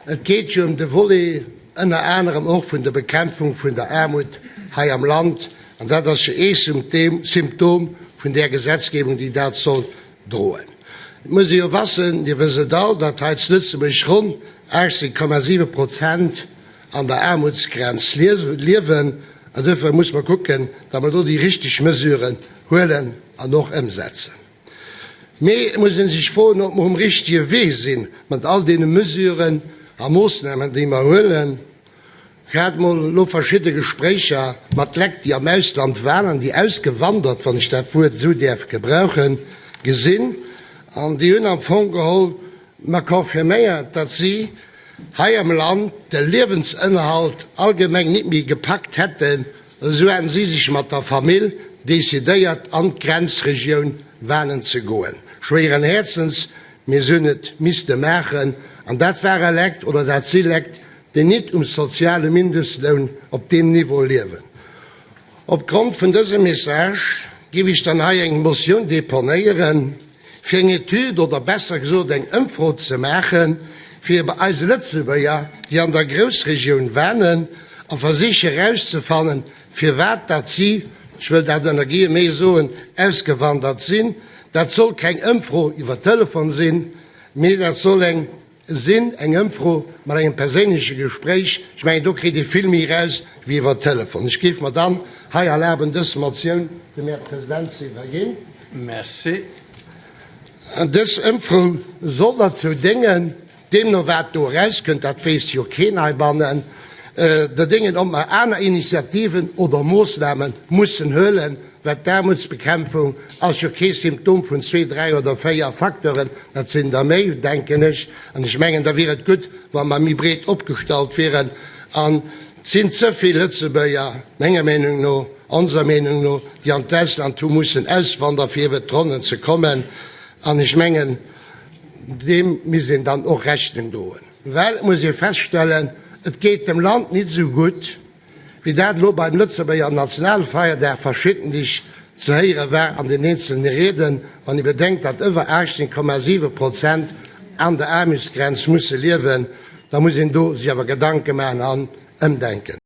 Et geet jo ëm de Volet ënner anerem och vun der Bekämpfung vun der Aarmut hei am Land, an dat ass jo ee Symptom vun där Gesetzgebung, déi dat soll droen. Et muss ee jo wassen, Dir wësst et all, datt hei zu Lëtzebuerg ronn 18,7 Prozent an der Aarmutsgrenz liewen, an duerfir muss mer kucken, datt mer do déi richteg Mesuren huelen an och ëmsetzen. Mee et muss ee sech froen, ob mer um richtege Wee si mat all deene Mesuren a Moossnamen, déi mer huelen. Grad mol elo verschidde Gespréicher mat Lekt, déi am Ausland waren an déi ausgewandert, wann ech dat Wuert esou däerf gebrauchen, gesinn. An déi hunn am Fong geholl mer confirméiert, datt si hei am Land de Liewensënnerhalt allgemeng nit méi gepackt hätten, Esou haten si sech mat der Famill decidéiert an d'Grenzregioun walen ze goen. Schwéieren Häerzens, mee se hunn et misste maachen. An dat ware Lekt, oder dat si Lekt, déi nit um soziale Mindestloun op deem Niveau liewen. Op Grond vun dësem Message giff ech dann hei eng Motioun deponéieren, fir eng Etüd, oder besser gesot eng Ëmfro ze maachen, fir bei eise Lëtzebuerger, déi an der Groussregioun wanen, a versiche erauszefannen, firwat datt si, ech wëll dat ënner Guillemets soen, ausgewandert sinn. Dat soll keng Ëmfro iwwer Telefon sinn, mee dat soll eng Sinn, eng Ëmfro mat engem perséinleche Gespréich, ech mengen do kritt ee vill méi eraus wéi iwwer Telefon. Ech géif mer dann hei erlaben dës Motioun dem Här President ze iwwerginn. Merci. Dës Ëmfro soll derzou déngen, deemno wat do erauskënnt, dat weess jo keen heibannen, der déngen, ob mer aner Initiativen oder Moossname mussen huelen, Well d'Aarmutsbekämpfung ass jo kee Symptom vun zwee, dräi oder véier Facteuren, dat sinn der méi, denken ech. An ech mengen, da wier et gutt, wa mer méi breet opgestallt wieren. An et sinn ze vill Lëtzebuerger, menger Meenung no, onser Meenung no, déi an d'Ausland hu mussen auswandern, fir iwwert d'Ronnen ze kommen. An ech mengen, deem misst een dann och Rechnung droen. Well et muss ee feststellen, et geet dem Land nit esou gutt, Wéi dat elo beim Lëtzebuerger Nationalfeierdag verschiddentlech ze héiere war an den eenzelne Rieden, wann ee bedenkt, datt ëwwer 18,7 Prozent an der Aarmutsgrenz musse liewen, da muss een do sech awer Gedanke maachen an ëmdenken.